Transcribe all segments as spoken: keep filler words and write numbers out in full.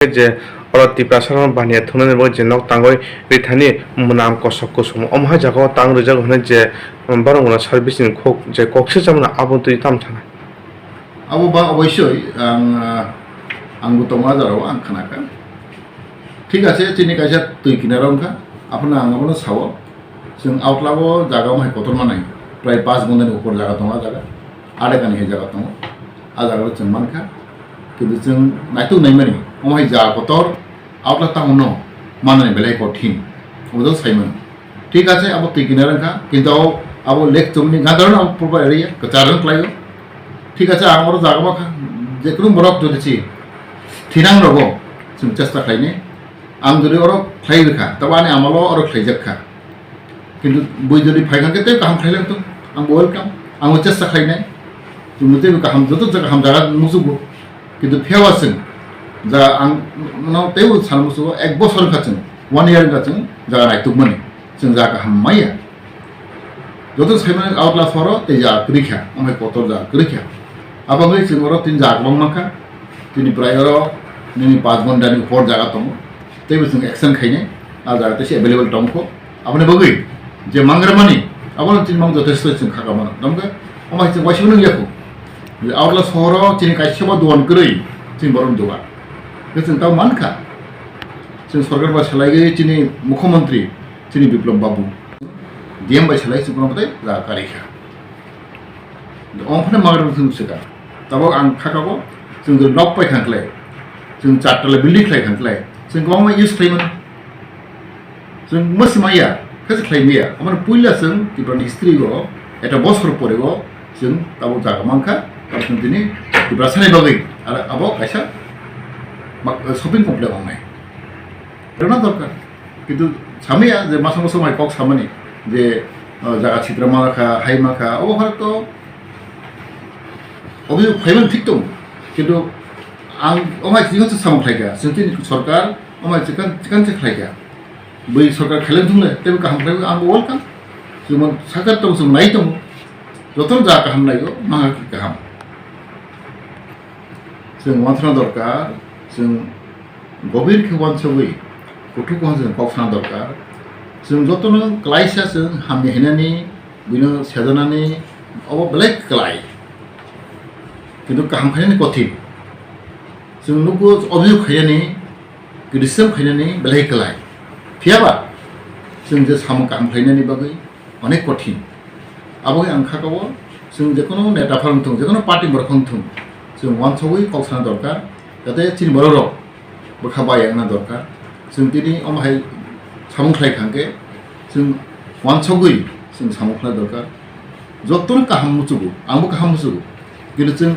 je oro Tiprasa rok baniya thumnani bagwi je nok tangwi rithani mwnam kosok kusum omo hai jagao tang rijak hwnwi je borok mwnam service ni khuk je kok se chamani abo twi tamo thana. Abo ba oboisoi ang, ah, angbo tongo a jagao ang khnakha. Thik ase, chini kaisa twi kinaro wngkha, aphano ang abono sao. Chwng outla o jaga omo hai kotor manai, prai panch gondani upor jaga tongo a jaga, adekani hai jaga tongo, a jaga o chwng mankha. Kintu chwng naituk naimani, omo hai jaga kotor outla town no manani belai kothin, omo jok saimano. Thik ase, abo twi kinaro wngkha, kintu abo, abo lake chumni gadar no abo purba area kwchar wng khlaio. Thik ase, ang oro jaga ma kha, je kunu borok jodi si thinang rogo chwng chesta khlainai. Ang jodi oro khlai rwkha, tabo ani amalo oro khlaijak kha. Kintu bui jodi phai kha khe tei kaham khlai lang tong, ang bo welcome, ang bo chesta khlainai. Chwng tei kaham, joto jaga kaham jaga musugo. Kintu phiya wa chwng, jaga ang no tei bo sana musugo, ek bosor wngkha chwng, one year wngkha chwng jaga naituk mani, chwng jaga kaham maya. Joto saimani outla soro tei jaga kwrwi kha, omo hai kotor jaga kwrwi kha. Abo wngwi chwng oro tini jaga kwbang mankha. Tini prai oro nini panch gondani upor jaga tongo. Teibo chwng extend khainai. A jaga tei se available tongkho. Aboni bagwi je mangra mani, abono chini mang jothesto chwng khaka mano. Tamo khe omo hai chwng waisa nung yakho. Je outla sohoro chini kaisa bo dogan kwrwi chini borok dogan. Khe chwng tamo mankha. Chwng sorkar bai salai chini mukhyamantri chini Biplab Babu. D M bai salai chwng kono bwtai jaga karwi kha. Omo phano magra thung swkang. Tabok ang khakabo, chwng jodi nok pai khan khlai, chwng char tala building khlai khan khlai, chwng kwbangma use khlai mano. Chwng mwsima ya, khe se khlai maya. Omo puila chwng Tripura ni history o, eta bosor pore o, chwng tabok jaga mankha, tabok chwng tini Tripura sani bagwi, ar abo kaisa mak-, shopping complex wngnai. Rwna dorkar. Kintu samaya je masa masa mai kok samani je, uh, jaga sitra ma kha, hai ma kha, obo horo to obhi phaiman thik tong. Kintu ang omai chikon se samung khlai kha, sini sorkar omai chikon, chikon se khlai kha. Bui sorkar kheleng thung le, tebo kaham khlai ang welcome. Chumon sakar tong, chum nai tong. Joton jaga kaham nai go, ma kaham. Chwng wanthana dorkar, chwng gobir khe wansugwi kuthuk wansugwi kok sana dorkar. Chwng jotono klaisa chwng hamya hinani, bino sejanani, obo belai klai. Kintu kaham khainani kothin. Chwng nukgo obhiyog khainani, Criticism khainani belai kwlai. Phiyaba chwng je samung kaham khlainani bagwi onek kothin. Abo wngkha ang kha kao chwng jekono neta phano wngthung, jekono party borok phano wngthung, chwng wansugwi kok sana dorkar, jate chini borok rok bwkha bai wngna dorkar. Chwng tini omo hai samung khlai kha hwnkhe chwng wansugwi chwng samung khlai dorkar. Jotono kaham muchugo, angbo kaham muchugo. Kintu chwng,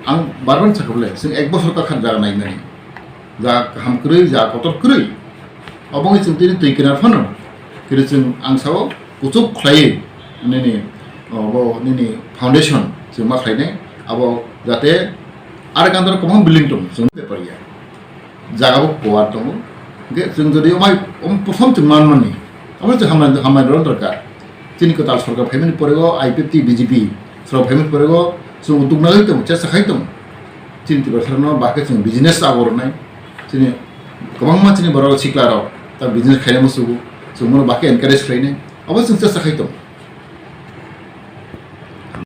ang bar bar sakha bole, chwng ek bosor kakha jaga naimani. Ja kaham kwrwi, ja kotor kwrwi. Obo wngwi chwng tini twi kwnar phano. Kiri chwng ang sao kuchuk khlaiwi nini, obo nini foundation chwng ma khlainai. Abo jate ar gandaro kwbang building tong chwng bepar ya. Jaga bo kuar tongo. Hwnkhe chwng jodi omai, om, prothom chwng man mani. Abo chwng hamnai, hamnai rwna dorkar. Chini kwtal sorkar phaimani pore o I P F T, B J P sorkar phaimani pore o chwng dukna tongo, chesta khai tongo. Chini Tiprasa rokno bahai khe chwng business abo rwnai. Chini kwbangma chini borok sikla rok ta business khaina musugo. Chwng bono bahai khe encourage khlainai. Abo chwng chesta khai tongo.